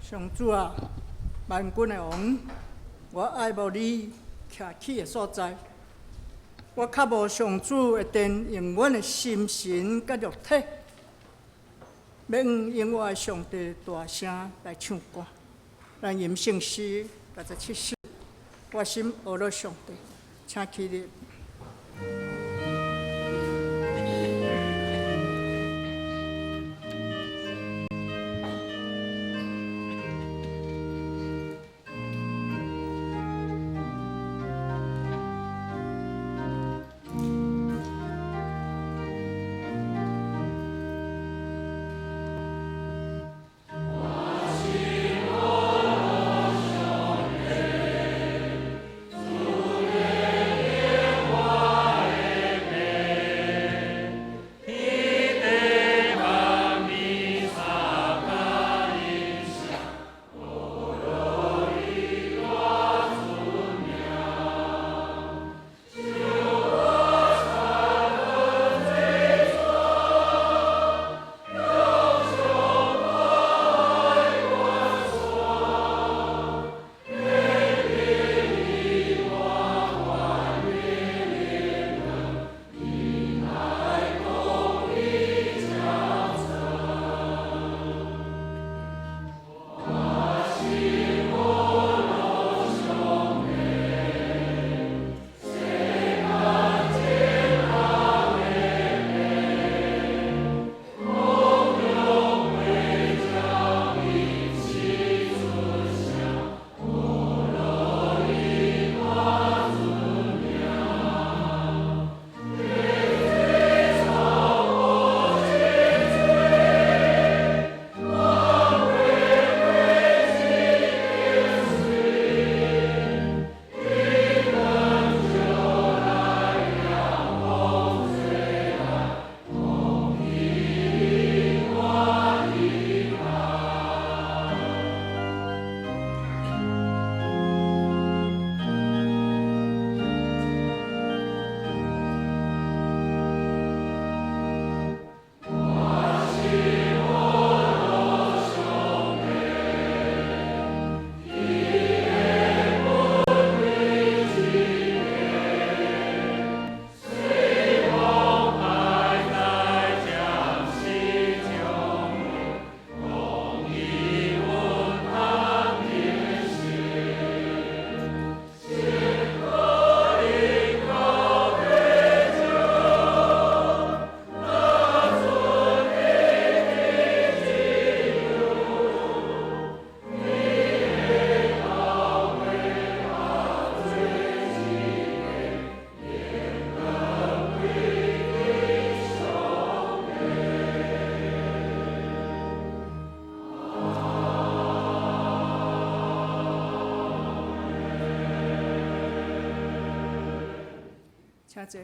上主啊，萬軍的王，我愛慕你徛起的所在。我渴慕上主的殿，用阮的心神佮肉體，欲向永活的上帝大聲來唱歌。咱吟聖詩67首，我心呵咾上帝，請起立。請坐。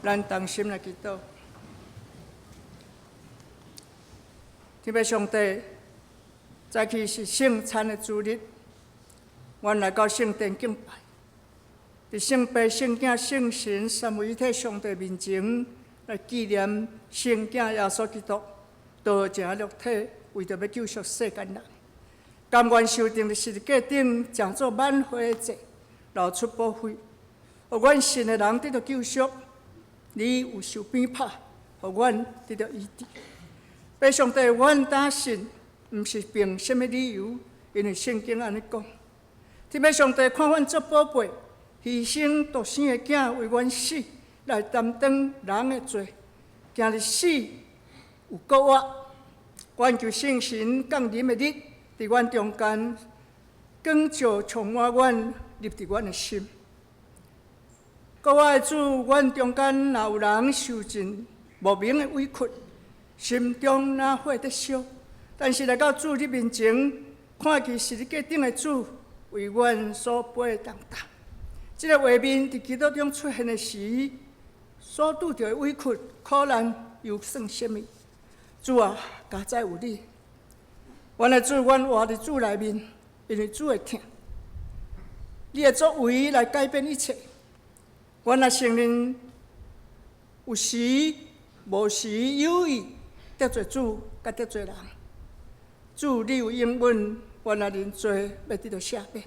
咱同心來祈禱。天父上帝，早起是聖餐的主日，阮來到聖殿敬拜，佇聖父、聖囝、聖神三位一體上帝面前來紀念聖囝耶穌基督道成肉體，為著欲救贖世間人，甘願受釘佇十字架頂，成做挽回祭，流出寶血，予阮信的人得著救贖。你有受鞭拍，予阮得著醫治。父上帝，阮膽信，毋是憑啥物理由，因為聖經按呢講。天父上帝看阮足寶貝，犧牲獨生的囝為阮死，來擔當人的罪。今日死有復活，願求聖神降臨的日，佇阮中間，光照充滿阮，入佇阮的心。閣我的主，阮中間若有人受盡莫名的委屈，心中若火咧燒，但是來到主你面前，看見十字架頂的主為阮所背的重擔，這个畫面佇基督中出現的時，所拄著的委屈、苦難又算啥物？主啊，佳哉有你！阮的主，阮活佇主內面，因為主會疼。你的作為來改變一切。阮若承認有時無時有意得罪主，佮得罪人，主，你有應允，阮若認罪，欲得著赦免。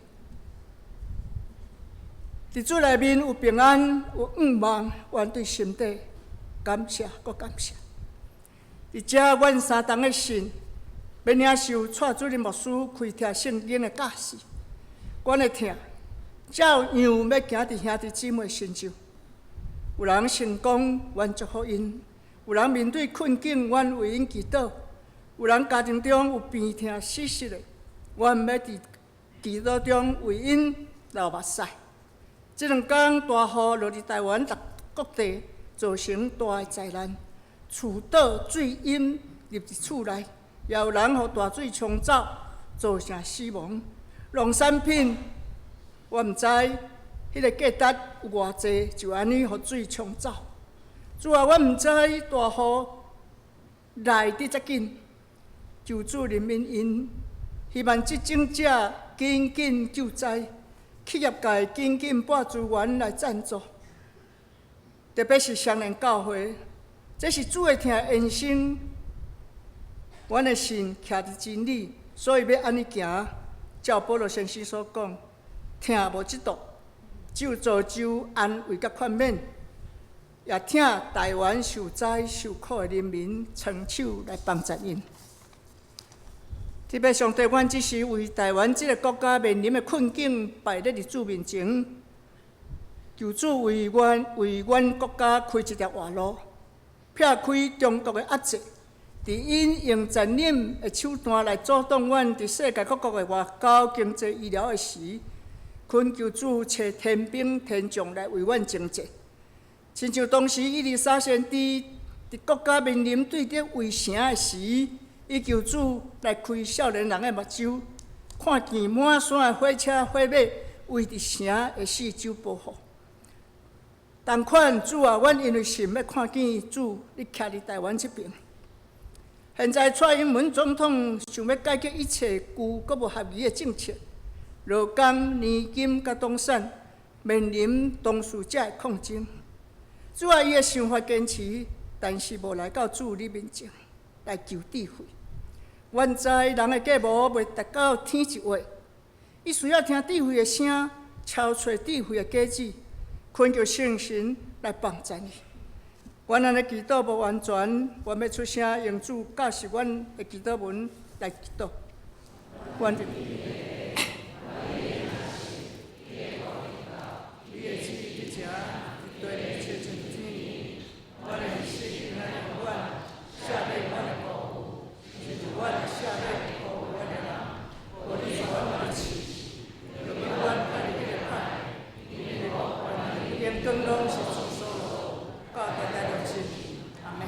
佇主內面有平安，有向望，阮對心底感謝，閣感謝。佇遮，阮三重的信欲領受蔡主任牧師開聽聖經的教示，阮的疼照樣欲行佇兄弟姊妹身上。有人成功，阮祝福𪜶；有人面對困境，阮為𪜶祈禱；有人家庭中有病痛死實的，阮欲佇祈禱中為𪜶流目屎。這兩工大雨落佇台灣各地，造成大的災難，厝倒水淹入佇厝內，也有人予大水沖走，造成死亡。農產品，我毋知彼个價值有偌濟，就按呢予水沖走。主啊，我毋知大雨來得遮緊，求主憐憫𪜶，希望執政者緊緊救災。企業界緊緊撥資源來贊助，特別是雙連教會，這是主的疼延伸。阮的信徛佇真理，所以欲按呢行。照保羅先生所講，疼無嫉妒，只有造就安慰佮勸勉，也疼台灣受災受苦的人民，伸手來幫助𪜶。特別上帝，阮只是為台灣這个國家面臨的困境擺佇主面前，求主為阮國家開一條活路，撇開中國的壓制，佇𪜶用殘忍的手段來阻擋阮佇世界各國的外交、經濟、醫療的時，懇求主差天兵天將來為阮征戰。親像當時以利沙先知佇國家面臨對敵圍城的時，伊求主來開少年人的目睭，看見滿山的火車火馬圍佇城的四周保護。同款，主啊，阮因為信欲看見主，你徛佇台灣這爿。現在蔡英文總統想欲解決一切舊閣無合宜的政策，勞工、年金佮黨產面臨當事者的抗爭。主啊，伊的想法堅持，但是無來到主你面前來求智慧。阮知人的計謀袂達到天一畫，伊需要聽智慧的聲，敲揣智慧的果子，懇求聖神來幫助伊。阮按呢祈禱無完全，阮欲出聲用主教示阮的祈禱文來祈禱。阮佇你的旨意佇遮，佇地親像天。阮的食今仔日予阮，赦免阮的過誤，親像阮也赦免過誤阮的人。無你帶阮入試，著救阮脫離彼個歹。因為國權榮光攏是主所有，到代代無盡。阿們。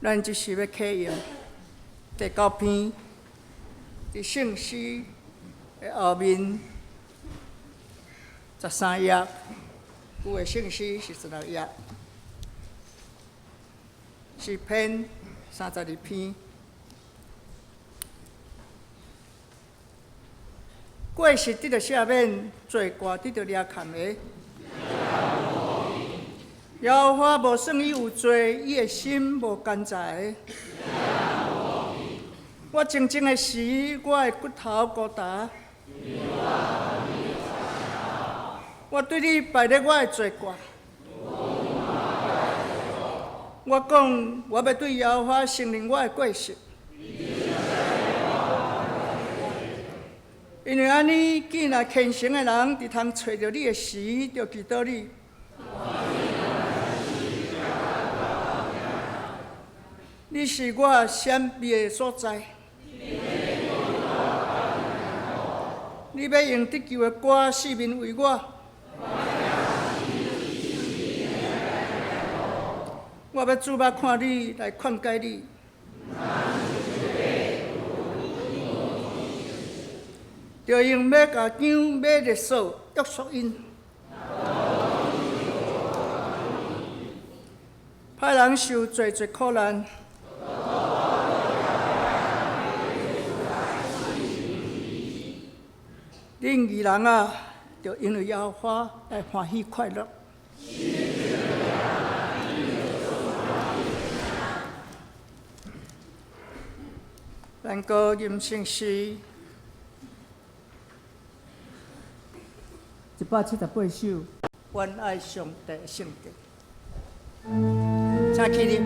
咱這時欲啟用第九篇，佇聖詩的後面13頁，有的聖詩是16頁，詩篇32篇。過失得著赦免，罪過得著掠崁的。耶和華無算伊有罪，伊的心無奸詐的。我靜靜的時，我的骨頭孤單。我對你擺列我的罪過。我講，我欲對耶和華承認我的過失。因為按呢，見若虔誠的人佇通揣著你的時，就祈禱你。你是我閃避的所在。你欲用得救的歌四面圍我。我欲注目看你來勸戒你。著用馬共韁、馬勒索約束𪜶。歹人受濟濟苦難。恁義人啊，著因為耶和華來歡喜快樂。咱閣吟聖詩178首，阮愛上帝聖殿，請起立。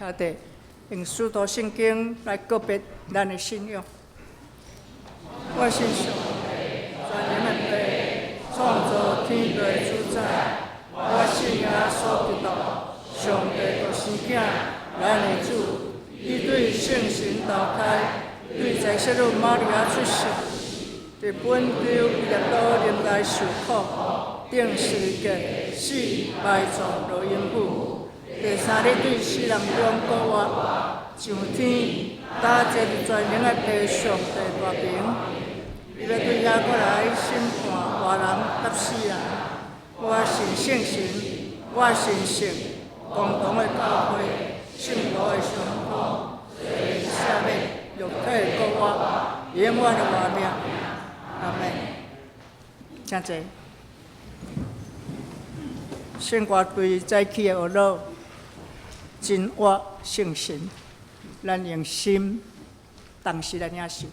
徛佇用使徒信經來告別咱的信仰。我信上帝，全能的父，創造天地的主宰。我信耶穌基督，上帝獨生囝，咱的主。伊對聖神投胎，對在聖女瑪利亞出世，佇本丟彼拉多年代受苦，釘十字架，死埋葬落陰府。第三日對死人中復活，上天，搭坐佇全能的父上帝大爿，伊欲對遐閣來審判活人佮死人。我信聖神，我信聖共同的教會，聖徒的相通，罪赦免，肉體的復活，永遠的活命。阿們。請坐。聖歌隊早起的學老，真活聖神，咱用心同時來領受。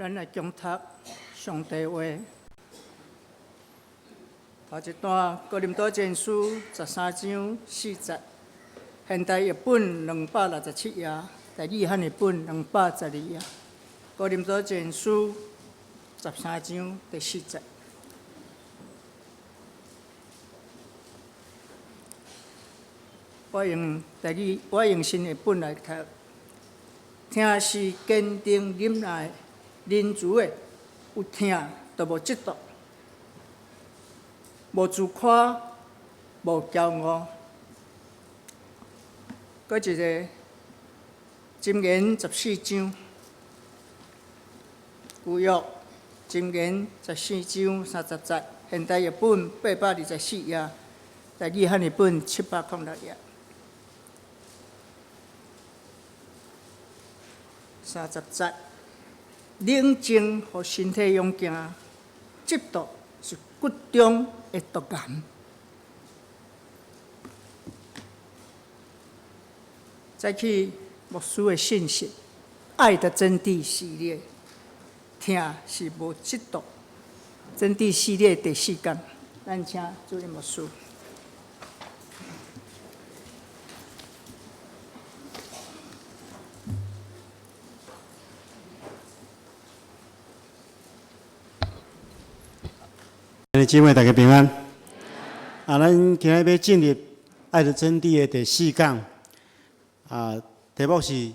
咱來恭讀上帝話。頭一段哥林多前書十三章四節，現代譯本267頁，台語漢譯本212頁。哥林多前書十三章第四節。我用台語，我用新譯本來讀。疼是堅定忍耐、仁慈的，有疼就無嫉妒，無自誇，無驕傲。閣一个箴言十四章，舊約箴言十四章30節，現代譯本824頁，台語漢譯本706頁。三十節，冷靜予身體勇健，嫉妒是骨中的毒癌。再去牧師的信息，愛的真諦系列，疼是無嫉妒，真諦系列第四講，咱請主任牧師。兄弟姊妹，大家平安。啊，咱今日欲進入愛的真諦的第四講。啊，題目是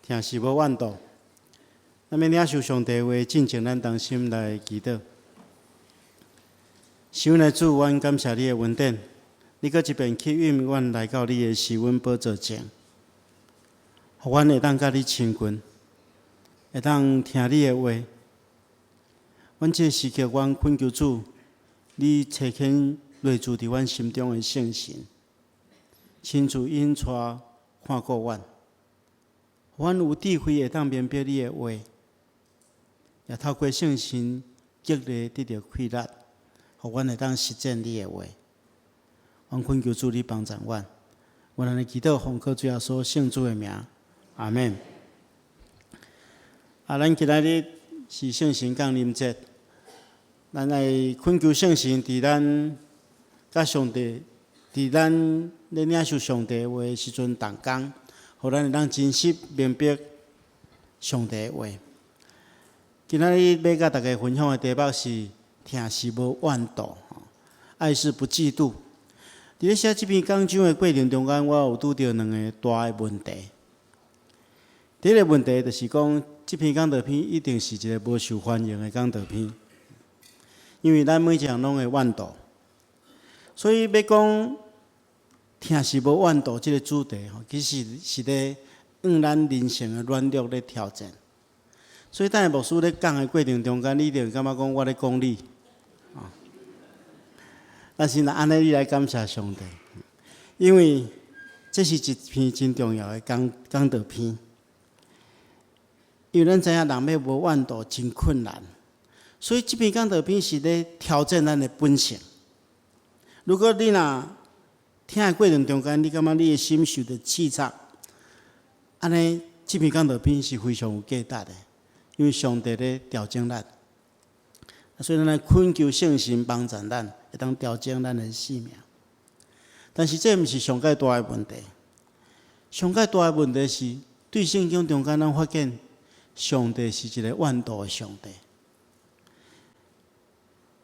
疼是無怨妒。咱欲領受上帝話，進前咱同心來祈禱。神阮的主，阮感謝你的恩典，你閣一遍吸引阮來到你的施恩寶座前，予阮會當佮你親近，會當聽你的話。阮這个時刻，阮懇求主，你差遣內住佇阮心中的聖神，親自引帶看顧阮，予阮有智慧會當明白你的話，也透過聖神激勵得著氣力，予阮會當實踐你的話。阮懇求主你幫助阮，阮按呢祈禱奉靠主耶穌聖子的名，阿們。啊，咱今仔日是聖神降臨節，咱愛懇求聖神佇咱佮上帝，佇咱咧領受上帝話的時陣同工，予咱會當真實明白上帝的話。今仔日欲佮大家分享的題目是疼是無怨妒，愛是不嫉妒。佇咧寫這篇講章的過程中間，我有拄著兩个大的問題。第一个問題就是講，這篇講道篇一定是一个無受歡迎的講道篇，因為咱每一人攏會怨妒，所以欲講疼是無怨妒這个主題吼，其實是咧向咱人性的軟弱咧挑戰。所以等下牧師咧講的過程中間，你一定會感覺講我咧講你，但是若按呢，你來感謝上帝，因為這是一篇真重要的講講道篇。因為咱知影人欲無怨妒真困難，所以這篇講道篇是咧挑戰咱的本性。如果你若聽的過程中間，你感覺你的心受著刺插，按呢，這篇講道篇是非常有價值的，因為上帝咧調整咱，所以咱來懇求聖神幫助咱，會當調整咱的性命。但是這毋是上蓋大的問題，上蓋大的問題是對聖經中間咱發現，上帝是一个怨妒的上帝，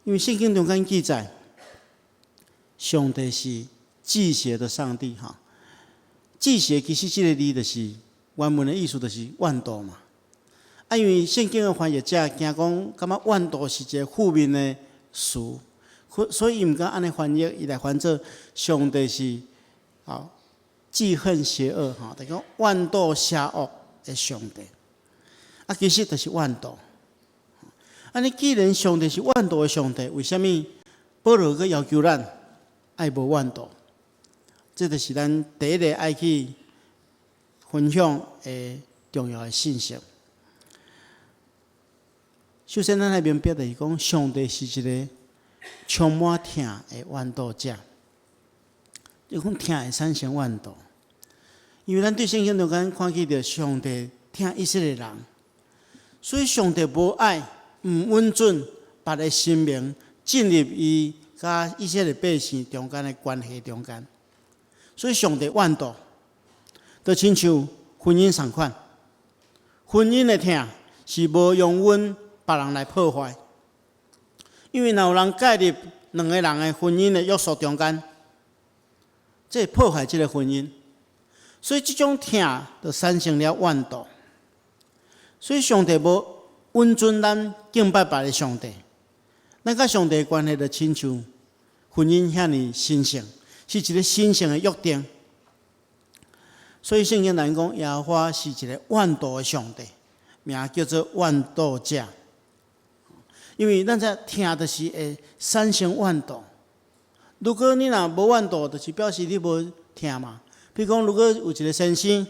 因為聖經中間記載，上帝是忌邪的上帝哈。忌邪其實這个字就是原文的意思，就是怨妒嘛。啊，因為聖經的翻譯者驚講，感覺怨妒是一个負面的詞，所以伊毋敢按呢翻譯，伊來翻做上帝是記恨邪惡哈，就講怨妒邪惡的上帝。啊，其實就是怨妒。按呢，既然上帝是怨妒的上帝，為啥物保羅閣要求咱愛無怨妒？這就是咱第一个愛去分享的重要的信息。首先，咱愛明白就是講，上帝是一个充滿疼的怨妒者。就講疼會產生怨妒，因為咱對聖經中間看見著上帝疼以色列人。所以上帝無愛，毋允准別个神明進入伊佮以色列百姓中間的關係中間。所以上帝怨妒，就親像婚姻仝款，婚姻的疼是無容允別人來破壞，因為若有人介入兩个人的婚姻的約束中間，這會破壞這个婚姻。所以這種疼就產生了怨妒。所以上帝無允准咱敬拜別个上帝，咱佮上帝的關係就親像婚姻遐爾神聖，是一个神聖的約定。所以聖經內講，耶和華是一个怨妒的上帝，名叫做怨妒者。因為咱這疼就是會產生怨妒。如果你若無怨妒，就是表示你無疼嘛。比如講，如果有一个先生，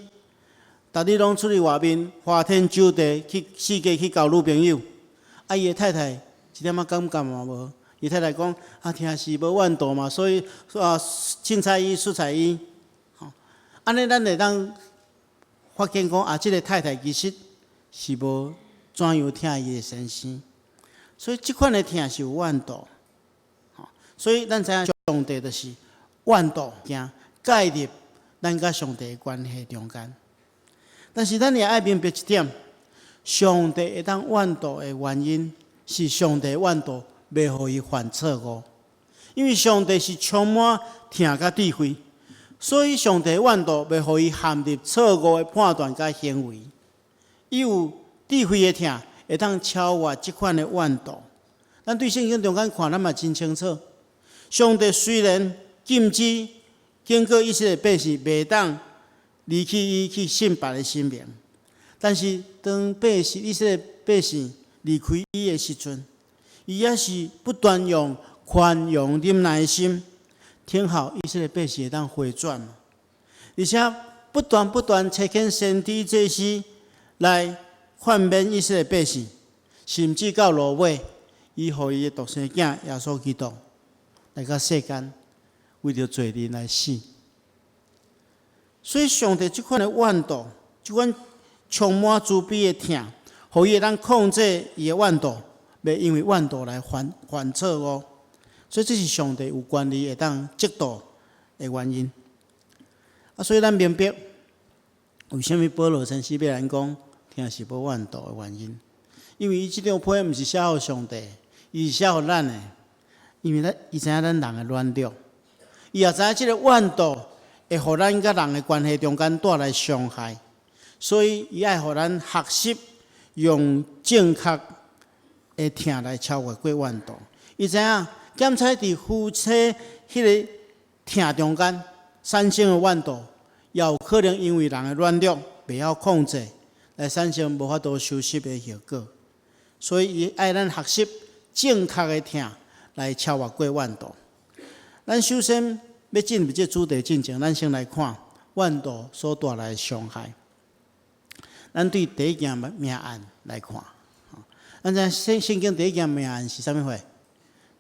逐日攏出去外面花天酒地，去四界去交女朋友，啊，伊的太太一點仔感覺嘛無。伊太太講，啊，疼是無怨妒嘛，所以啊，凊彩伊、媠彩伊，吼，按呢咱會當發現講，啊，這个太太其實是無怎樣疼伊的先生，所以這款的疼是有怨妒，吼，所以咱知影上帝就是怨妒，驚介入咱佮上帝的關係中間。但是咱也愛明白一點，上帝會當怨妒的原因是上帝怨妒袂予伊犯錯誤，因為上帝是充滿疼佮智慧，所以上帝怨妒袂予伊陷入錯誤的判斷佮行為。伊有智慧的疼，會當超越這款的怨妒。咱對聖經中間看，咱嘛真清楚。上帝雖然禁止警告以色列百姓袂當離棄伊去信別个神明，但是當百姓以色列百姓離開伊的時陣，伊也是不斷用寬容忍耐的心，聽候以色列百姓會當回轉，而且不斷不斷差遣先知祭司來勸勉以色列百姓，甚至到落尾，伊予伊的獨生囝耶穌基督來到世間，為著罪人來死。所以上帝這款的怨妒，這款充滿慈悲的疼，予伊會當控制伊的怨妒，袂因為怨妒來犯錯誤。所以這是上帝有權利會當責道的原因。啊，所以咱明白為啥物保羅先生欲咱講疼是無怨妒的原因，因為伊這張批毋是寫予上帝，伊是寫予咱的，因為咱伊知影咱人的軟弱，伊也知影這个怨妒會予咱佮人的關係中間帶來傷害，所以伊愛予咱學習用正確的疼來超越過怨妒。伊知影檢採佇夫妻彼个疼中間產生的怨妒，也有可能因為人的軟弱袂曉控制，來產生無法度收拾的後果。所以伊愛咱學習正確的疼來超越過怨妒。咱首先欲進入這主題進前，咱先來看怨妒所帶來的傷害。咱對第一件命案來看，咱知聖經第一件命案是啥物貨？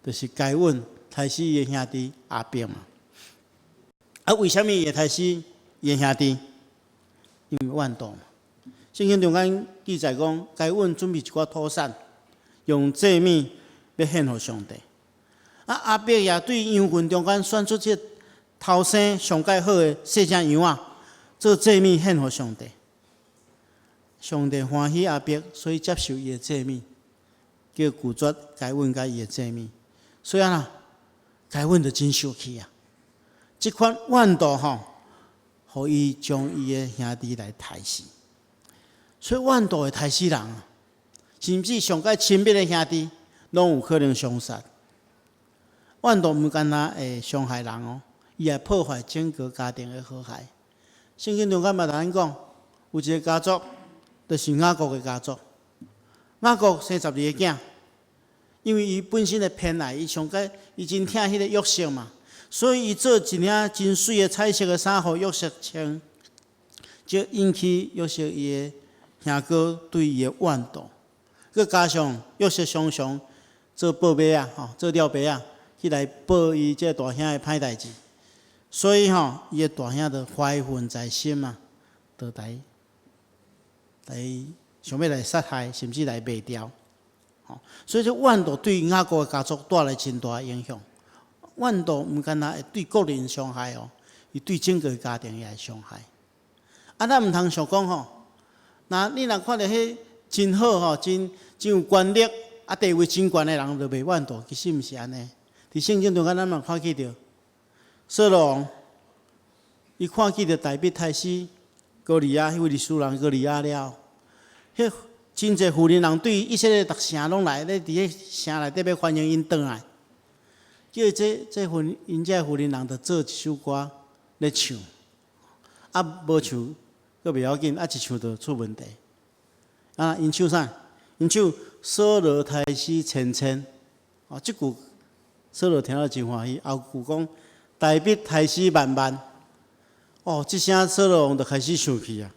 就是該隱刣死伊的兄弟亞伯嘛。啊，為啥物伊會刣死伊的兄弟？因為怨妒嘛。聖經中間記載講，該隱準備一寡土產，用祭物欲獻予上帝。啊，亞伯也對羊群中間選出這頭生上蓋好的細隻羊仔，做祭物獻予上帝。上帝歡喜亞伯，所以接受伊的祭物，叫拒絕該隱佮伊的祭物。所以啊，該隱就真生氣啊！這款怨妒吼，予伊將伊的兄弟來刣死。所以怨妒會刣死人，甚至上蓋親密的兄弟，攏有可能相殺。怨妒毋干焦會傷害人哦，伊會破壞整個家庭的和諧。聖經中間嘛共咱講，有一個家族，就是雅各的家族。雅各生12個囝，因為伊本身的偏愛，伊上蓋伊真疼彼个約瑟嘛，所以伊做一領真媠的彩色的衫予約瑟穿，就引起約瑟伊的兄哥對伊的怨妒。閣加上約瑟常常做報馬仔，吼，做料白仔，去來報伊這个大兄的歹代誌，所以吼，伊的大兄就懷恨在心啊，就來想欲來殺害，甚至來賣掉。吼，所以這怨妒對雅各的家族帶來真大的影響。怨妒毋干焦會對個人傷害哦，伊對整個家庭也會傷害。啊，咱毋通想講吼，若你若看著彼真好吼，真有權力，啊地位真懸的人就袂怨妒，其實毋是按呢。佇聖經中間，咱嘛看見著掃羅王，伊看見著大衛刣死歌利亞，彼非利士人歌利亞了，彼真濟婦人人對以色列逐城攏來咧，佇彼城內底欲歡迎𪜶轉來，叫這份𪜶這婦人人就做一首歌咧唱，啊無唱閣袂要緊，啊一唱就出問題。啊，𪜶唱啥？𪜶唱掃羅刣死千千，哦，這句掃羅聽了真歡喜。後句講大衛刣死萬萬，哦，這聲掃羅王就開始生氣啊！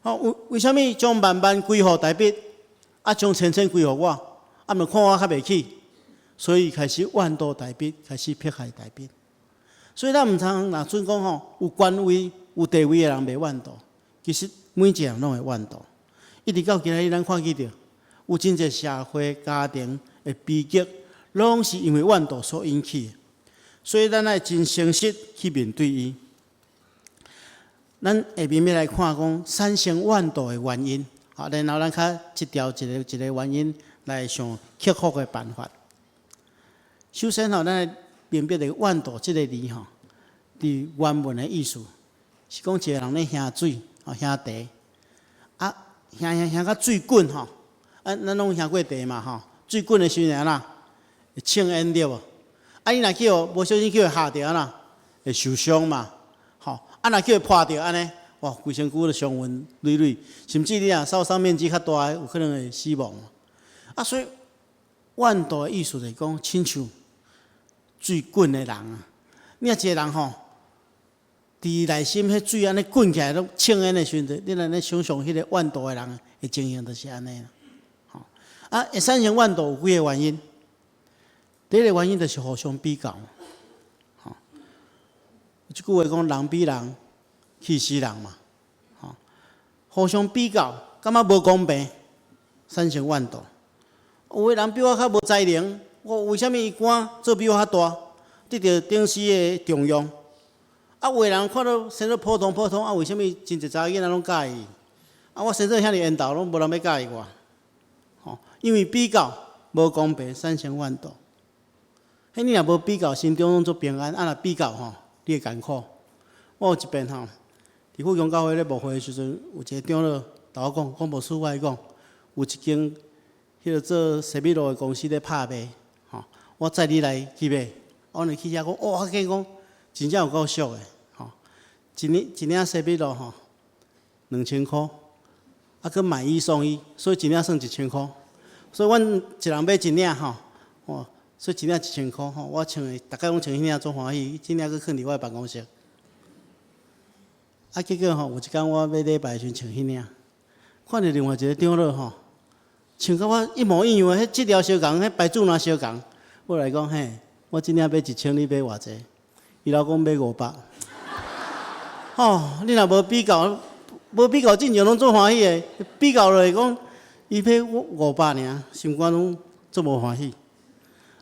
哦，為啥物將萬萬歸予大衛，啊將千千歸予我？啊，毋看我較袂起，所以開始怨妒大衛，開始迫害大衛。所以咱毋通若準講吼，有權位、有地位的人袂怨妒，其實每一個人攏會怨妒。一直到今仔日，咱看見著有真濟社會家庭的悲劇，攏是因為怨妒所引起的。所以咱愛真誠實去面對伊。咱下面欲來看講產生怨妒的原因，好，然後咱較一條一个一个原因來想克服的辦法。首先吼，咱來明白著怨妒這个字吼，佇原文的意思是講一個人咧興水，吼興茶，啊興興興甲水滾吼，啊咱攏興過茶嘛吼，水滾的時陣按怎？會衝煙對無？啊你若叫無小心叫伊煠著按怎？會受傷嘛，吼。啊若叫伊破著按呢，哇，規身軀都傷痕累累，甚至你若受傷面積較大的，有可能會死亡。啊，所以怨妒的意思就是講，親像水滾的人啊，你若一個人吼，佇內心彼水按呢滾起來攏衝煙的時陣，你若按呢想像彼個怨妒的人的情形，就是按呢啦。吼，啊，會產生怨妒有幾个原因？第一个原因就是互相比較。吼，這句話講人比人氣死人嘛。吼，互相比較，感覺無公平，產生怨妒。有的人比我較無才能，我為啥物伊官做比我較大，得著頂司的重用？啊，有的人看著生做普通普通，啊，為啥物真濟查某囡仔攏佮意伊？啊，我生做遐爾緣投，攏無人欲佮意我。吼，因為比較無公平，產生怨妒。彼你若無比較，心中攏足平安。啊，若比較吼，你會艱苦。我有一遍吼，佇富強教會咧牧會的時陣，有一个長老共我講，講牧師我來講，有一間彼个做西米露的公司咧拍賣，吼，我載你來去買。我去遐講，哇，我見講真正有夠俗的，吼，一領一領西米露吼，2000箍，啊，閣買一送一，所以一領算1000箍。所以阮一人買一領吼，哦，所以一領1000箍吼，我穿的，逐擺攏穿彼領足歡喜，這領閣囥佇我的辦公室。啊，結果吼，有一工我欲禮拜的時陣穿彼領，看著另外一个長老吼，穿佮我一模一樣的，彼質料相仝，彼牌子若相仝。我來講嘿，我這領買1000，你買偌濟？伊老講買500。吼，你若無比較，無比較，進前攏足歡喜的，比較落去講，伊買我500爾，心肝攏足無歡喜。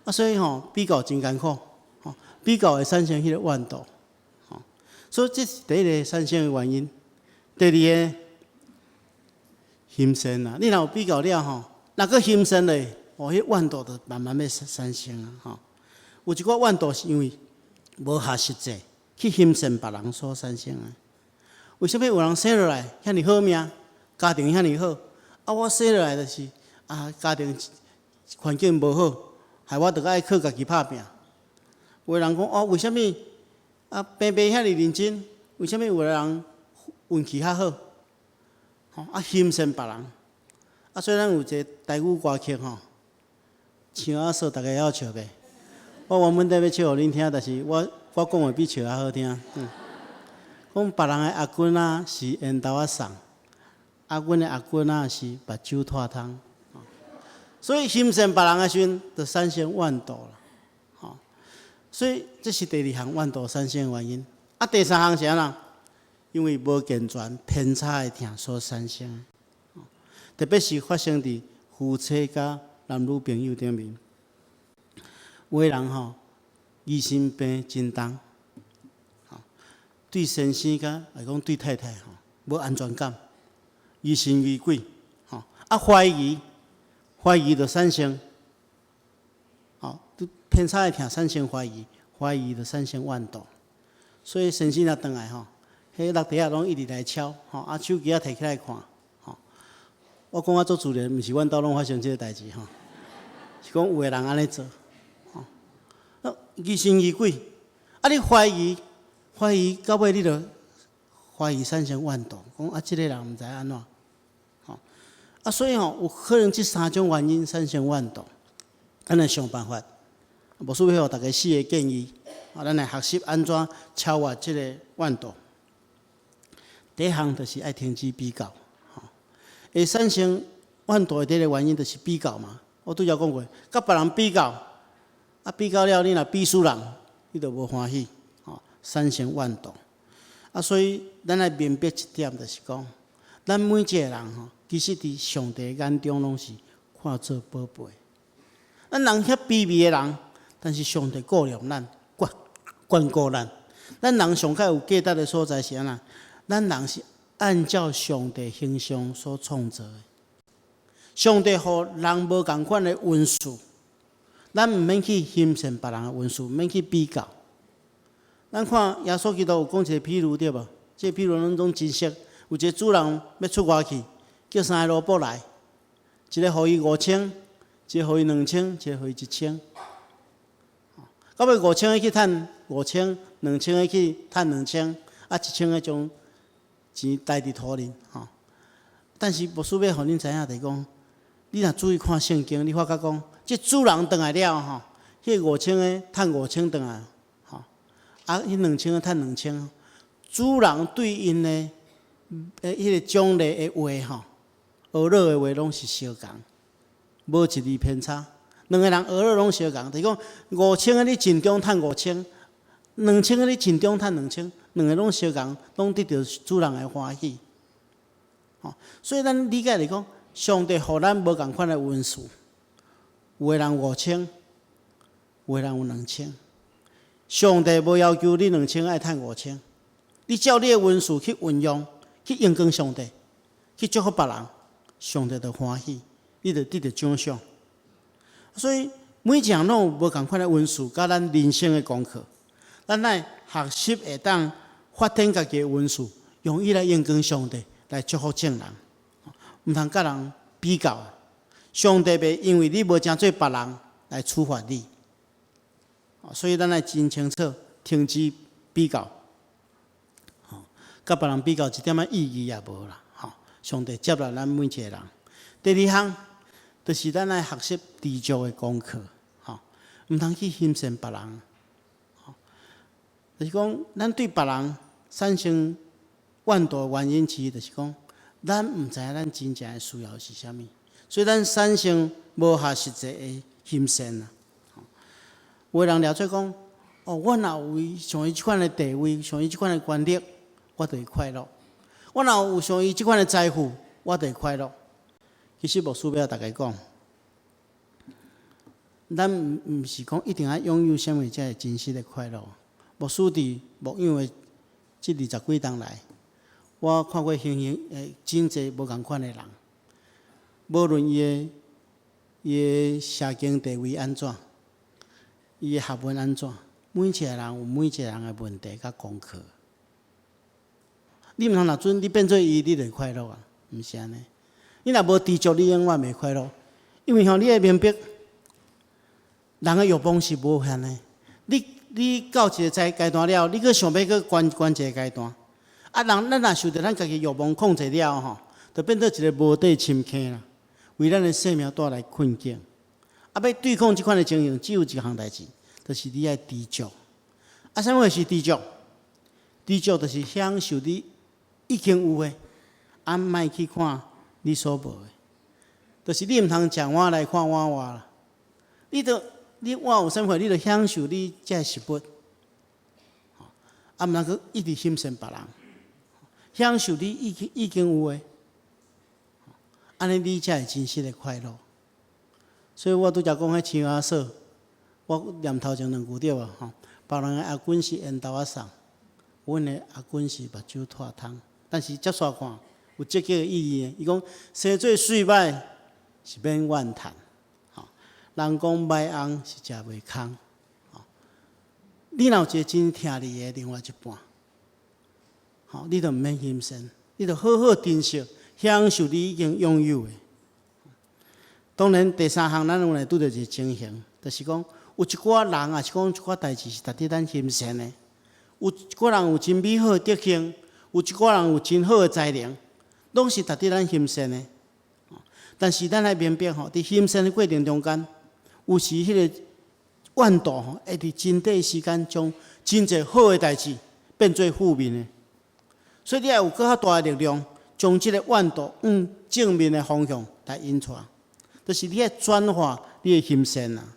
啊，所以吼，比較真艱苦，吼，比較會產生彼個怨妒，吼，所以這是第一个產生的原因。第二个，欣羨啊，你若有比較了吼，若閣欣羨咧，哦，彼怨妒就慢慢欲產生啊，吼。有一寡怨妒是因為無合實際，去欣羨別人所產生的。為啥物有人生落來遐爾好命，家庭遐爾好，啊，我生落來就是啊，家庭環境無好，害我著愛靠家己拍拚。有的人講哦，為啥物啊？平平遐爾認真，為啥物有的人運氣較好？吼啊，欣羨別人。啊，所以咱有一个台語歌曲吼，唱啊說大家會曉笑袂？我原本欲唱予恁聽，但是我講的比唱較好聽。講別人的頷頸仔是緣投仔送，啊，阮的頷頸仔是目睭脫窗。所以欣羨別人的時陣，就產生怨妒啦。吼，所以這是第二項怨妒產生的原因。啊，第三項是按怎？因為無健全偏差的疼所產生的。特別是發生佇夫妻佮男女朋友頂面。有的人吼，疑心病真重，吼，對先生佮來講對太太吼，無安全感，疑神疑鬼，吼，啊懷疑，懷疑就產生，吼，偏差會聽產生懷疑，懷疑就產生怨妒。所以先生若轉來吼，彼落地仔攏一直來敲，吼，啊手機仔提起來看，吼。我講啊足自然，毋是阮兜攏發生這个代誌吼，是講有的人按呢做，吼。啊，疑神疑鬼，啊你懷疑，懷疑到尾你就懷疑產生怨妒，講啊這个人毋知按怎，吼。啊所以吼，有可能這三種原因產生怨妒，咱來想辦法。牧師欲予大家四个建議，啊，咱來學習按怎超越這個怨妒。第一項就是愛停止比較，吼，會產生怨妒的第一个原因就是比較嘛。我拄才講過，佮別人比較，啊比較了，你若比輸人，你就無歡喜，吼，產生怨妒。啊，所以咱愛明白一點，就是講，咱每一个人吼，其實佇上帝眼中攏是看做寶貝。咱人遐卑微的人，但是上帝顧念咱，關關顧咱。咱人上較有價值的所在是按怎？咱人是按照上帝形象所創造的。上帝予人無仝款的恩賜，咱毋免去欣羨別人的恩賜，毋免去比較。咱看耶穌基督有講一个譬喻對無？這个譬喻咱攏真熟。有一个主人欲出外去，叫三个奴僕來，一个予伊五千，一个予伊兩千，一个予伊一千。到尾五千个去趁五千，兩千个去趁兩千，啊一千個將錢刣佇土裡吼。但是牧師欲予恁知影，就是講，你若注意看聖經，你發覺講，這主人轉來了吼，彼五千个趁五千轉來，吼，啊，彼兩千个趁兩千，主人對𪜶的彼个獎勵的話吼，學樂的話攏是相仝，無一字偏差。兩个人學樂攏相仝，就是講五千个你盡忠趁五千，兩千个你盡忠趁兩千，兩个攏相仝，攏得著主人的歡喜。吼，所以咱理解來講，上帝予咱無仝款的恩賜，有的人五千，有的人有兩千。上帝無要求你兩千愛趁五千，你照你的恩賜去運用，去榮光上帝，去祝福別人，上帝就歡喜，你就得著獎賞。所以每一項攏有無仝款的恩賜，佮咱人生的功課，咱愛學習會當發展家己的恩賜，用伊來榮光上帝，來祝福眾人。毋通佮人比較。上帝袂因為你無成做別人來處罰你。所以咱愛真清楚，停止比較。佮別人比較一點仔意義也無啦。吼，上帝接納咱每一個人。第二項，就是咱愛學習知足的功課，吼，毋通去欣羨別人。吼，就是講，咱對別人產生怨妒的原因，其實就是講，咱毋知影咱真正的需要是啥物，所以咱產生無合實際的欣羨啊。有的人掠做講，哦，我若有伊像伊這款的地位，像伊這款的權力，我就會快樂；我若有像伊這款的財富，我就會快樂。其實牧師欲共大家講，咱毋是講一定愛擁有啥物才會真實的快樂。牧師佇牧養的這二十幾冬來，我看過形形真濟無仝款的人，無論伊的社經地位按怎，伊的學問按怎，每一個人有每一個人的問題佮功課。你毋通若準你變做伊，你就會快樂啊？毋是按呢。你若無知足，你永遠袂快樂。因為吼，你愛明白，人的欲望是無限的。你到一个階段了，你閣想欲閣懸懸一个階段。啊，人咱若受著咱家己欲望控制了吼，就變做一个無底深坑啦，為咱的生命帶來困境。啊，欲對抗這款的情形，只有一項代誌，就是你愛知足。啊，啥物是知足？知足就是享受你已經有的，啊，莫去看你所無的。就是你毋通食碗來看碗外啦。你著你碗有啥物貨，你著享受你這个食物。啊，毋通閣一直欣羨別人。享受你已經有的，按呢你才會真實的快樂。所以我拄才講彼青蛙嫂，我念頭前兩句對無吼？別人的阿君是緣豆仔送，阮的阿君是目睭脫窗。但是接續看有積極的意義。伊講生做媠歹是免怨嘆，吼。人講䆀翁是食袂空，吼。你若有一個真疼你的另外一半，吼，你就毋免欣羨，你就好好珍惜、享受你已經擁有的。當然，第三項咱有來拄著一個情形，就是講有一寡人，抑是講一寡代誌是值得咱欣羨的。有一寡人有真美好的德行，有一寡人有真好的才能，攏是值得咱欣羨的。但是咱愛明白吼，佇欣羨的過程中間，有時彼個怨妒吼，會佇真短時間將真濟好的代誌變做負面的。所以你愛有閣較大的力量，將這個怨妒往正面的方向來引帶。就是你愛轉化你的欣羨啊！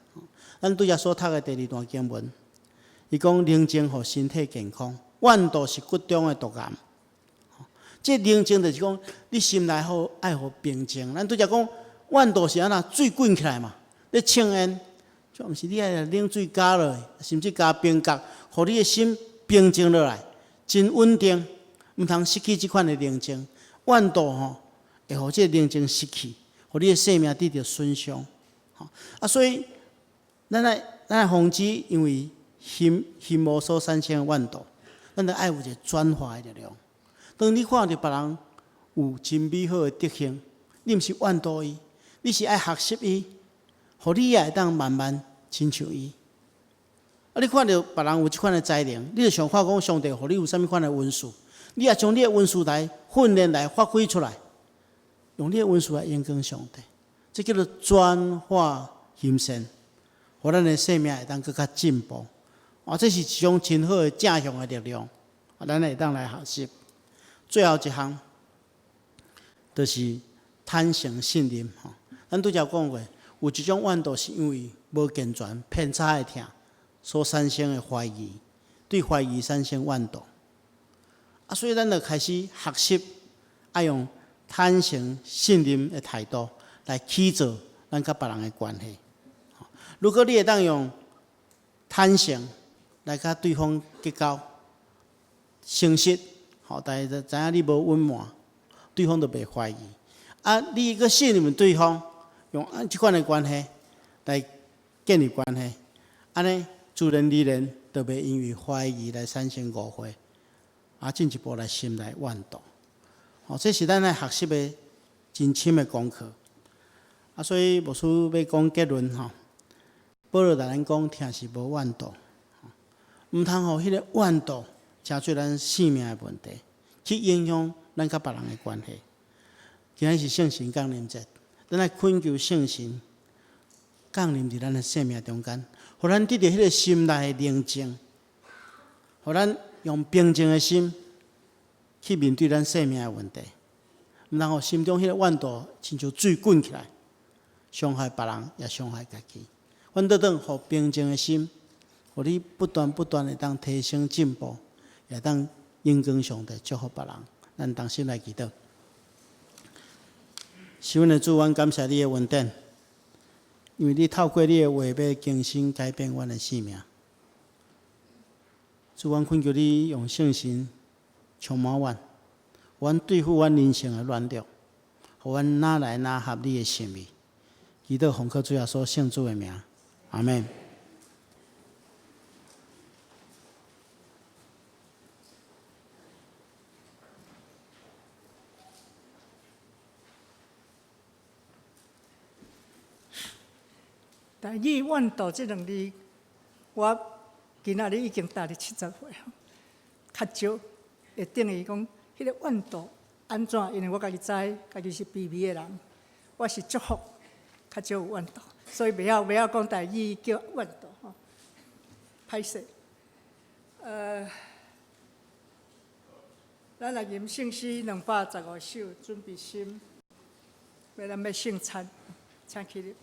咱拄才所讀的第二段經文，伊講寧靜予身體健康，怨妒是骨中的毒癌。這寧靜就是講，你心內好愛予平靜。咱拄才講怨妒是按怎水滾起來嘛？咧衝煙，就毋是你愛冷水加落去，甚至加冰角，予你的心平靜落來，真穩定，毋通失去這款的寧靜。怨妒吼，會予這個寧靜失去。予你的生命得著損傷，啊，所以咱愛防止因為心心魔所產生的怨妒，咱著愛有一個轉化的力量。當你看著別人有真美好的德行，你毋是怨妒伊，你是愛學習伊，予你也會當慢慢親像伊。啊，你看著別人有這款的才能，你就想看講上帝予你有啥物款的恩賜，你也將你的恩賜來訓練來發揮出來。用你的恩賜來榮光上帝，這叫做轉化欣羨，予咱的生命會當閣較進步。啊，這是一種真好的正向的力量，啊，咱會當來學習。最後一項，就是坦誠信任。吼，咱拄才講過，有一種怨妒是因為無健全、偏差的疼所產生的懷疑，對懷疑產生怨妒。啊，所以咱就開始學習愛用坦誠信任的態度來去做咱佮別人的關係。如果你會當用坦誠來佮對方結交，誠實，吼，大家知影你無隱瞞，對方就袂懷疑。啊，你閣信任對方，用按這款的關係來建立關係，按呢自然而然就袂因為懷疑來產生誤會，啊，進一步來心內怨妒。吼，這是咱愛學習的真深的功課。啊，所以牧師欲講結論吼，保羅共咱講，疼是無怨妒，毋通予彼個怨妒成做咱性命的問題，去影響咱佮別人的關係。今仔日是聖神降臨節，咱愛懇求聖神降臨佇咱的生命中間，予咱得著彼個心內的寧靜，予咱用平靜的心去面對咱生命的問題，毋通予心中彼個怨妒親像水滾起來，傷害別人，也傷害家己。反倒轉，予平靜的心，予你不斷不斷會當提升進步，也當榮光上帝，祝福別人。咱同心來祈禱。是阮的主，阮感謝你的恩典，因為你透過你的話欲更新改變阮的生命。主，阮懇求你用聖神充滿阮，阮對付阮人性的軟弱，予阮愈來愈合你的心意。祈禱奉靠主耶穌聖子的名，阿們。台語怨妒這兩字，我今仔日已經踏入70歲，較少會等於講彼個怨妒按怎？因為我家己知，家己是卑微的人，我是祝福，較少有怨妒，所以袂曉講台語叫怨妒吼。歹勢，咱來吟聖詩215首，準備心，欲咱欲聖餐，請起立。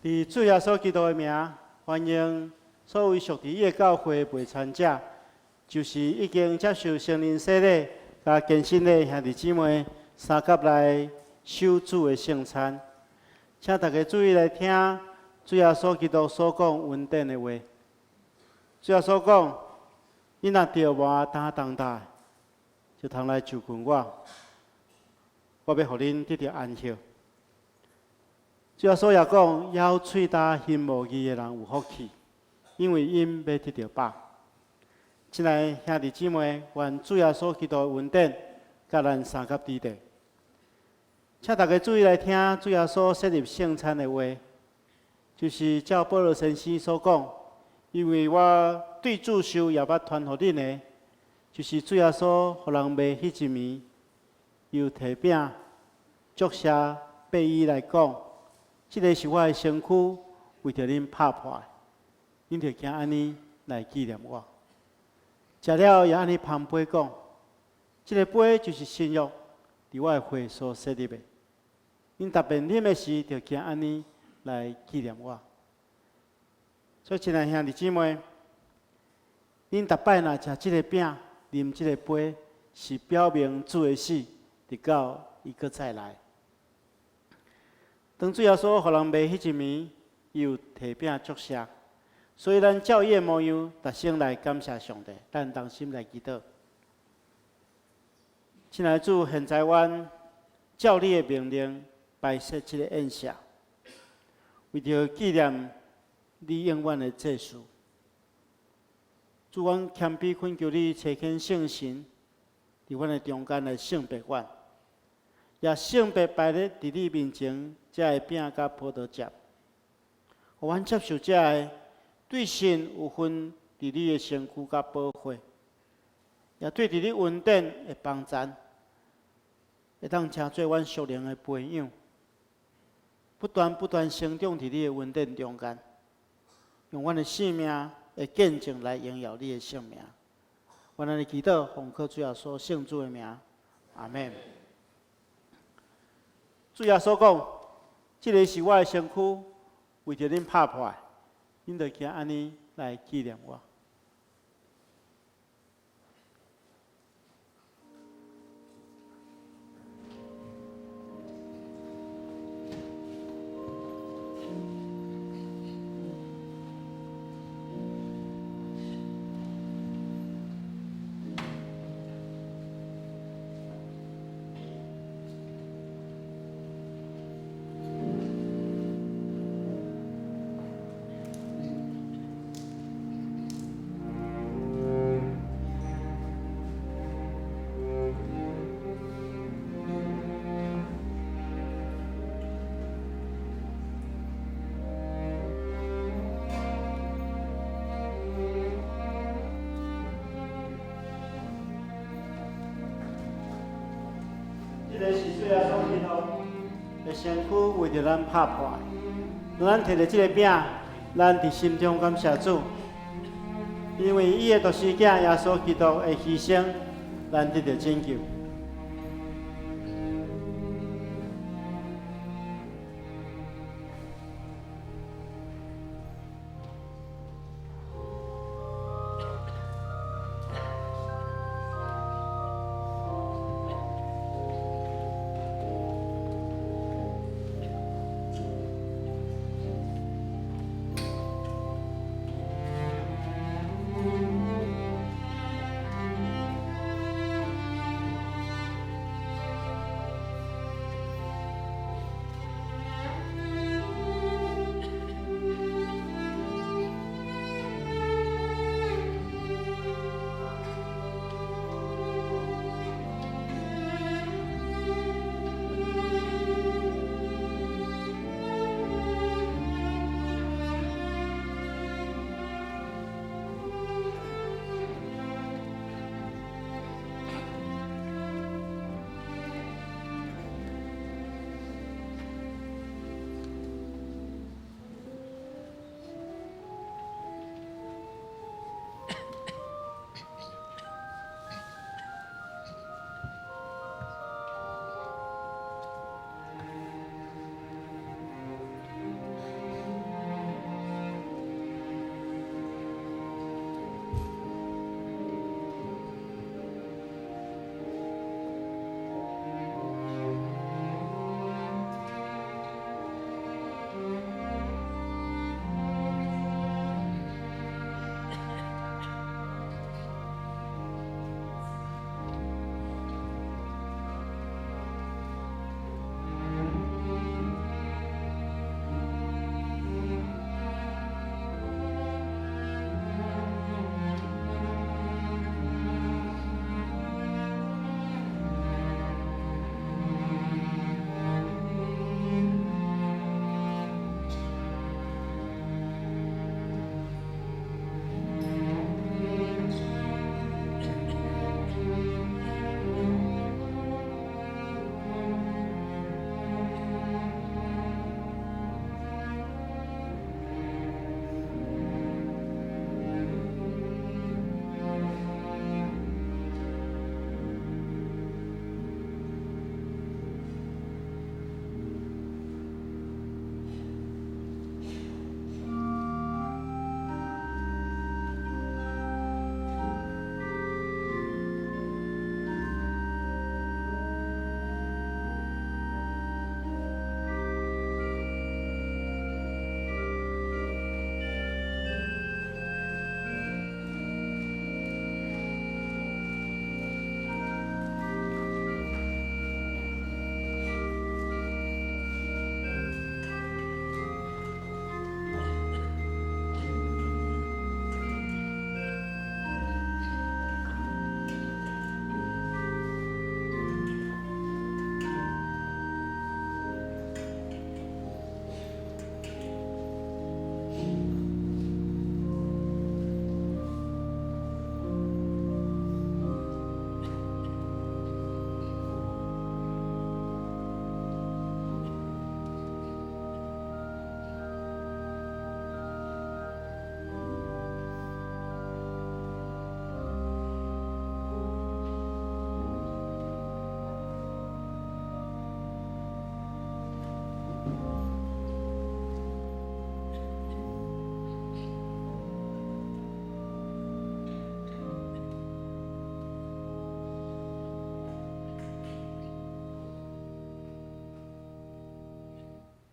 佇主耶穌基督的名，歡迎所有屬佇伊的教會的陪餐者，就是已經接受聖靈洗禮、佮堅振的兄弟姊妹，相佮來守主的聖餐。請大家注意來聽主耶穌基督所講恩典的話。主耶穌講：你若著無擔重擔，就通來就近我，我欲予恁得著安息。主耶穌也講：枵喙焦行無義的人有福氣，因為𪜶欲得著飽。親愛的兄弟姊妹，願主耶穌基督的恩典，佮咱相佮佇咧。請大家注意來聽主耶穌設立聖餐的話，就是照保羅先生所講，因為我對主受也捌傳予恁的，就是主耶穌予人賣彼一暝，又提餅，祝謝擘開來講。這个是我的身軀，為著恁拍破的，恁著行按呢來紀念我。食了也按呢捧杯講，這个杯就是新約，佇我的血所設立的。恁逐遍啉的時，著行按呢來紀念我。所以，親愛兄弟姊妹，恁逐擺若食這个餅、啉這个杯，是表明主的死，直到伊閣再來。當主耶穌予人賣彼一暝，伊有提餅祝謝，所以咱照伊的模樣，逐聲來感謝上帝。咱同心來祈禱。親愛的主，現在阮照你的命令擺設這個宴席，為著紀念你永遠的祭司。主，阮謙卑懇求你，差遣聖神佇阮的中間來聖別阮，也聖別擺咧佇你面前這个餅佮葡萄汁，予阮接受這个對神有份佇你的身軀佮寶血，也對佇你恩典的幫贊，會當成做阮屬靈的培養，不斷不斷成長佇你的恩典中間，用阮的生命的見證來榮耀你的聖名。阮按呢祈禱，奉靠主耶穌聖主的名，阿們。主耶穌講：這个是我的身軀，為著恁拍破的，恁著行按呢來紀念我。這个是主耶穌基督的身軀為著咱拍破的。當咱提著這個餅，咱佇心中感謝主，因為伊的獨生子耶穌基督的犧牲，咱得著拯救。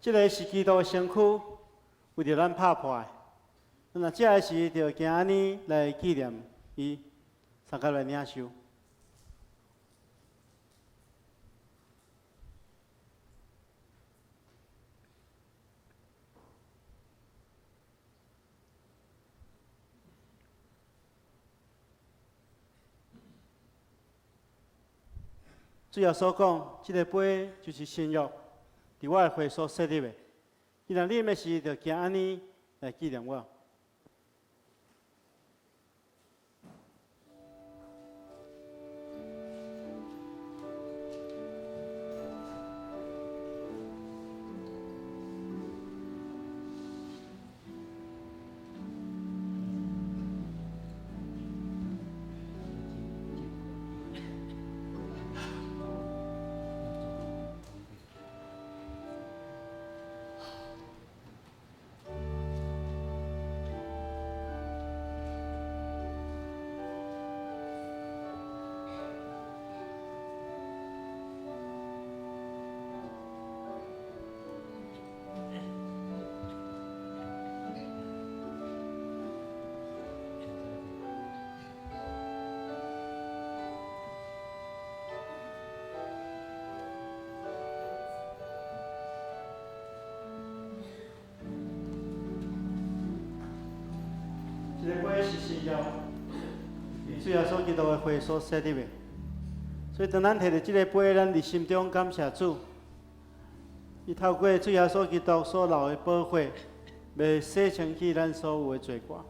這个是基督的身軀，為著咱拍破的。咱若食的時，就行按呢來紀念伊，相佮來領受。主耶穌講：這个杯就是新約，佇我的血所設立的。伊若啉的時，就行按呢來紀念我。這个杯是新約，主耶穌基督的血所設立的。所以當咱提著這個杯，咱佇心中感謝主。伊透過主耶穌基督所流的寶血，欲洗清去咱所有的罪過。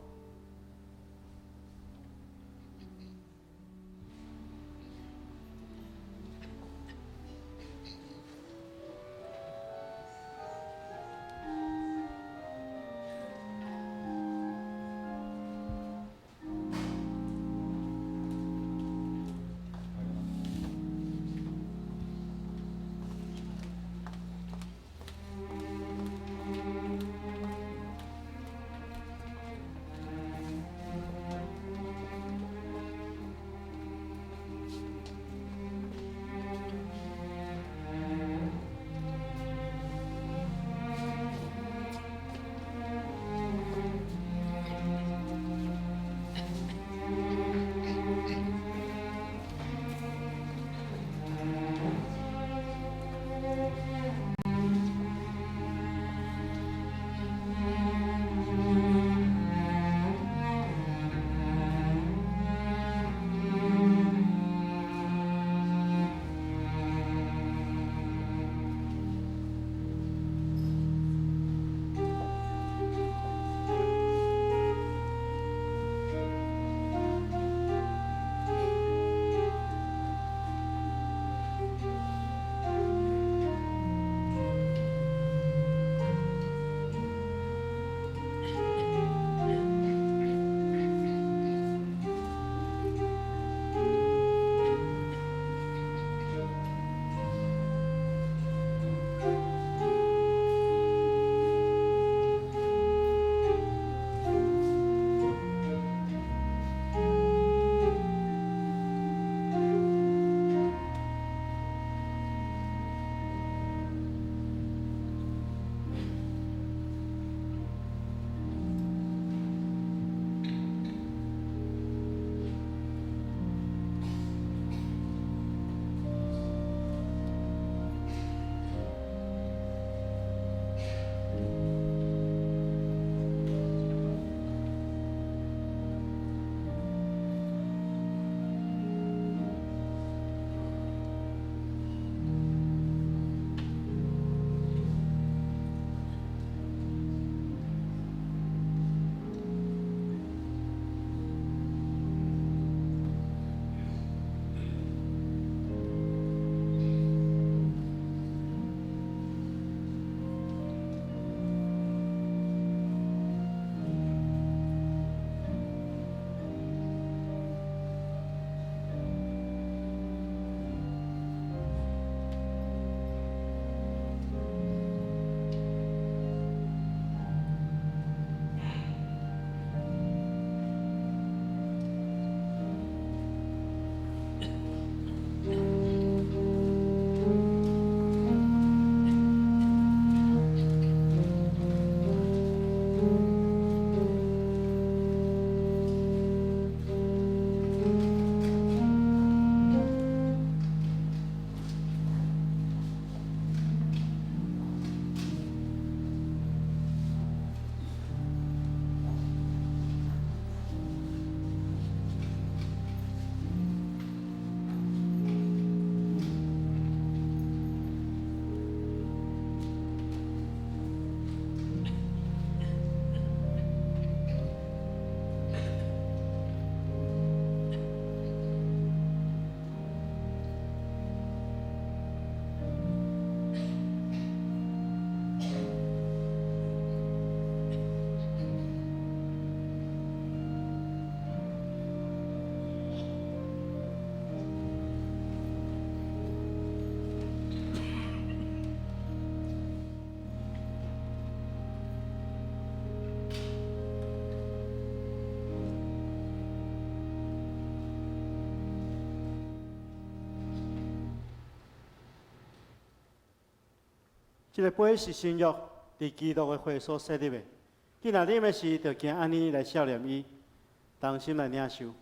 這个杯是新約，佇基督的血所設立的。既若啉的時，就行按呢來數念伊，同心來領受。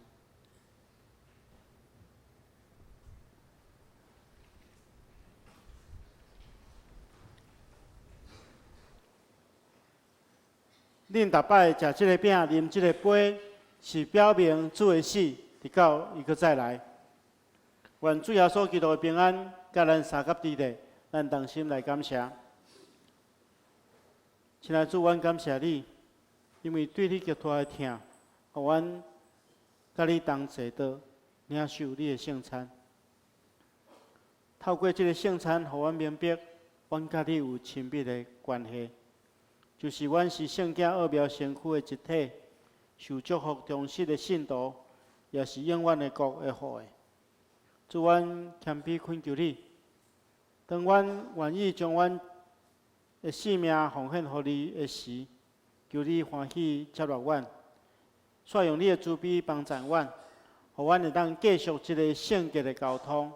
恁逐擺食這个餅、啉這个杯，是表明主的死，直到伊閣再來。願主耶穌基督的平安，佮咱相佮佇咧，咱同心來感謝。親愛主，阮感謝你，因為對你極大的疼，予阮佮你同齊的領受你的聖餐。透過這个聖餐，予阮明白，阮佮你有親密的關係。就是阮是聖潔奧妙身軀的一體，受祝福忠實的信徒，也是永遠的國的後裔。主，阮謙卑懇求你，當阮願意將阮的性命奉獻予你的時，求你歡喜接納阮，煞用你的慈悲幫助阮，予阮會當繼續這個聖潔的交通。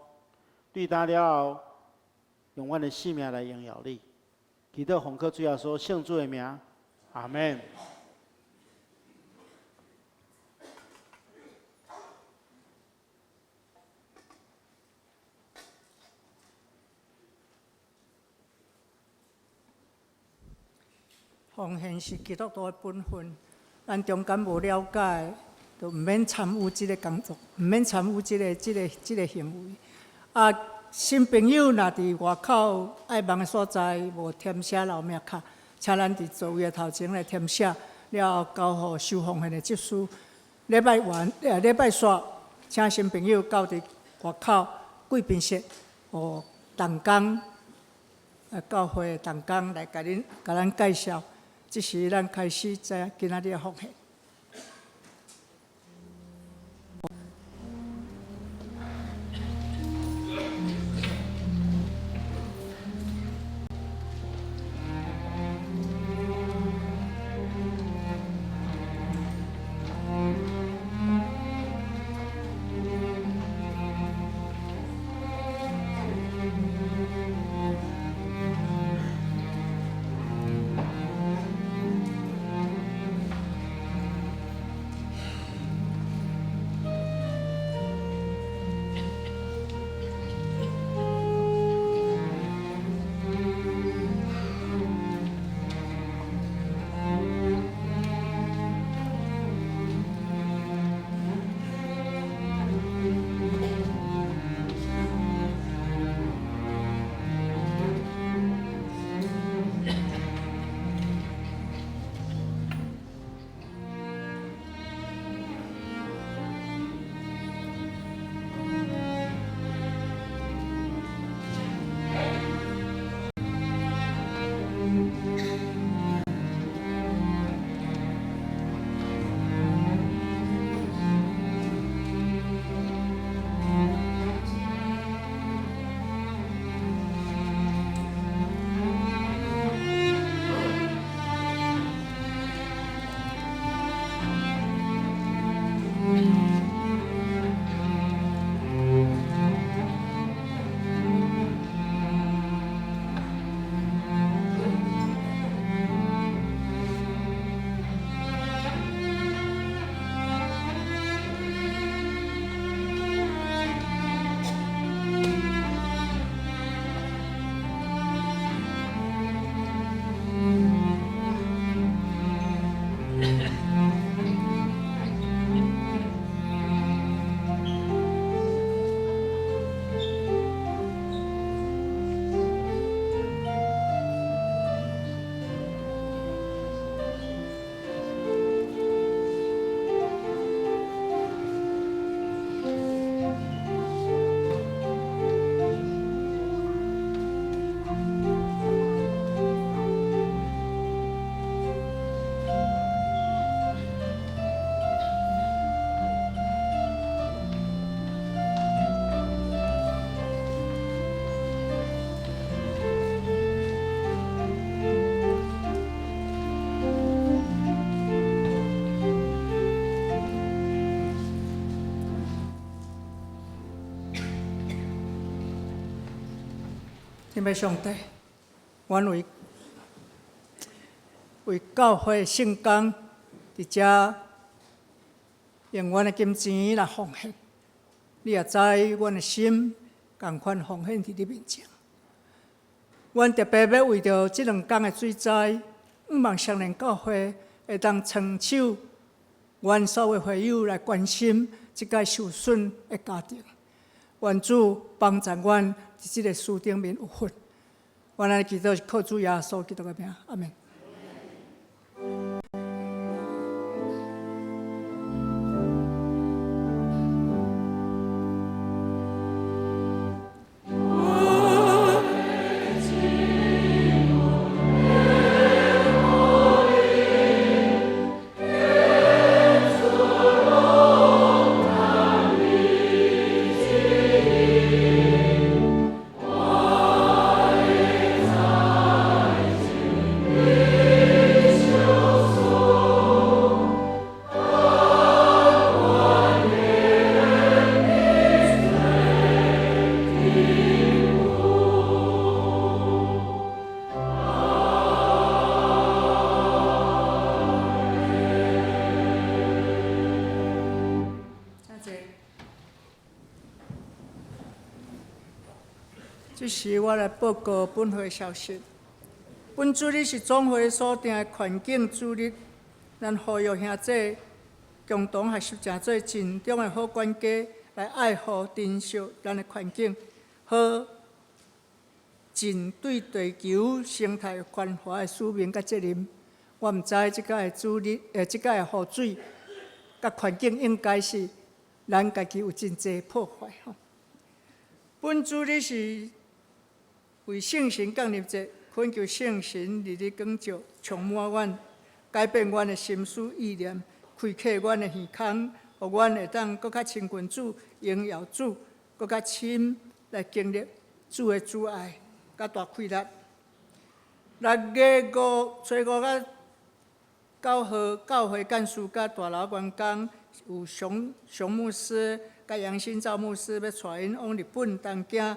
對今了後，用阮的性命來榮耀你。祈禱奉靠主耶穌聖子的名，阿門。奉獻是基督徒的本分，咱中間無了解，就毋免參與這个工作，毋免參與這个行為。啊，新朋友若佇外口愛忙的所在無填寫留名卡，請咱佇座位的頭前來填寫，了後交予收奉獻的執事。禮拜完，禮拜煞，請新朋友到佇外口貴賓室，予同工，教會的同工來共咱介紹。這時咱開始知影今仔日的奉獻。親愛上帝，阮為為教會聖工佇遮用阮的金錢來奉獻，你也知阮的心仝款奉獻佇你面前。阮特別欲為著這兩工的水災，向望雙連教會會當伸手，阮所有會友來關心這个受損的家庭。願主幫助阮佇這个事頂面有份。阮按呢祈禱是靠主耶穌基督的名，阿們。請坐。這時我來報告本會消息。本主日是總會所定的環境主日，咱呼籲兄弟共同學習成做盡忠的好管家，來愛護珍惜咱的環境，好盡對地球生態關懷的使命佮責任。我毋知這擺的主日，這擺的雨水佮環境應該是咱家己有真濟破壞吼。本主日是為聖神降臨節，懇求聖神日日光照，充滿阮，改變阮的心思意念，開啟阮的耳孔，予阮會當閣較親近主，榮耀主，閣較深來經歷主的慈愛，佮大快樂。6月5初五佮9號，教會幹事佮大樓員工有熊熊牧師佮楊新照牧師欲帶𪜶往日本東京，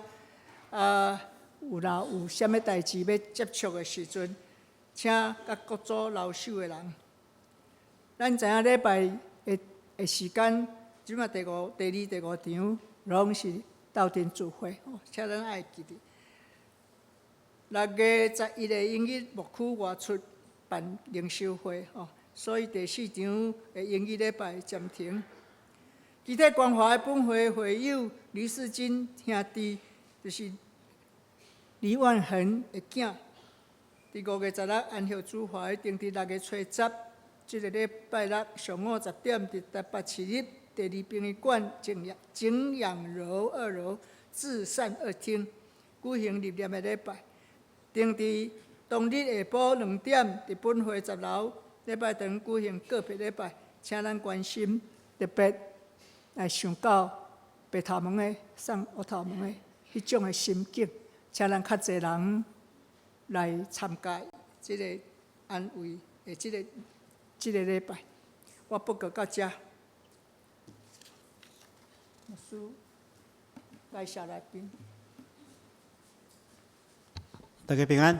啊，有若有啥物代誌欲接觸的時陣，請佮各組留守的人。咱知影禮拜的的時間，這馬第五、第二、第五場攏是鬥陣聚會，請咱愛記得。6月11的英語牧區外出辦靈修會，吼，所以第四場的英語禮拜暫停。其他關懷本會會友李世金兄弟，就是李萬恆的囝，佇5月16安息主懷，定佇6月初10，這个禮拜六上午10點，佇台北市立第二殯儀館靜養靜養樓二樓至善二廳舉行入殮的禮拜。定佇當日下晡2點，佇本會10樓禮拜堂舉行告別禮拜，請咱關心，特別來想到白頭毛的送烏頭毛的彼種的心境，請咱較濟人來參加這个安慰的這个禮拜。我報告到這，牧師介紹來賓。大家平安。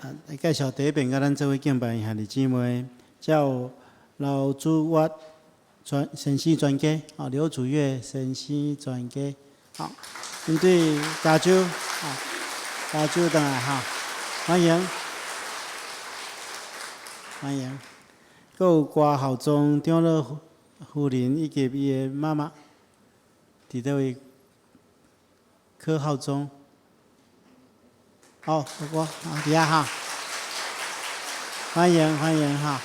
啊，來介紹第一遍，佮咱做伙敬拜的兄弟姊妹，叫劉祖月專先生全家，哦，劉祖月先生全家，好，𪜶對加州，啊，加州轉來哈，歡迎，歡迎。閣有郭孝忠長老夫人以及伊的媽媽，佇佗位？柯孝忠。好，我啊，佇遐哈，歡迎歡迎哈。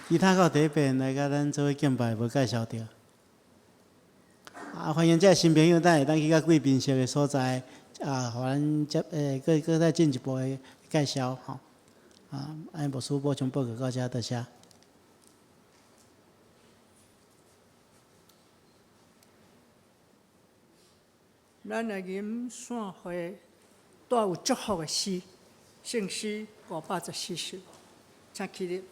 其他閣第一遍來佮咱做伙敬拜無介紹著。啊，歡迎這新朋友，等會當去到貴賓室的所在，啊，予咱接閣閣再進一步的介紹吼。啊，按牧師補充報告到這，多謝。咱來吟散會帶有祝福的詩，聖詩514首，請起立。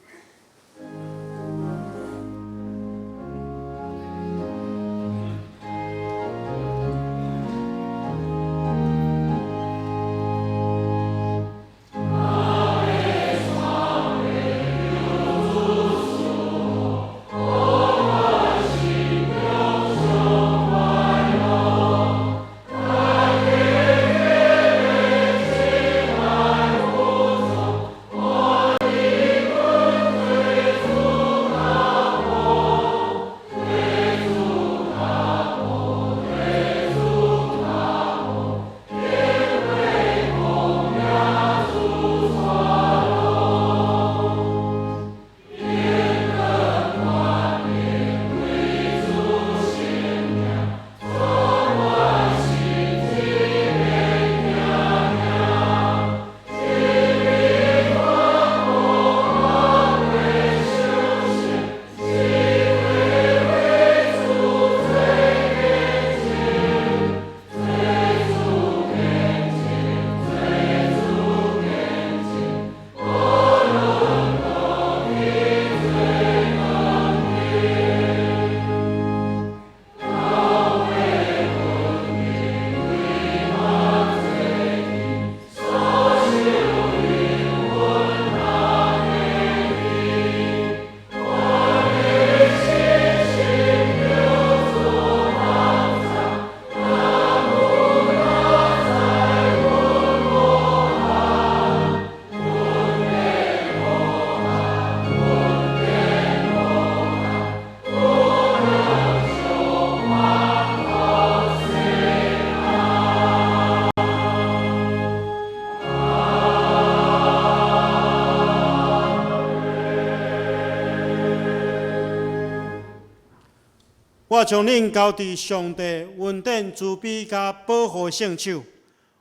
我將恁交佇上帝恩典、慈悲佮保護的聖手。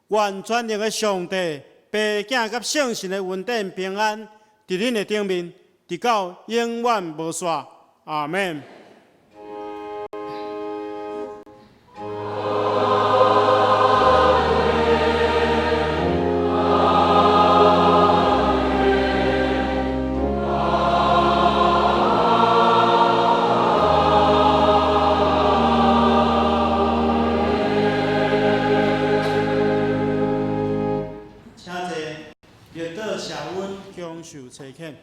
願全能的上帝、父、囝佮聖神的恩典平安，佇恁的頂面，直到永遠無煞。阿們。請坐，默禱謝恩，享受差遣。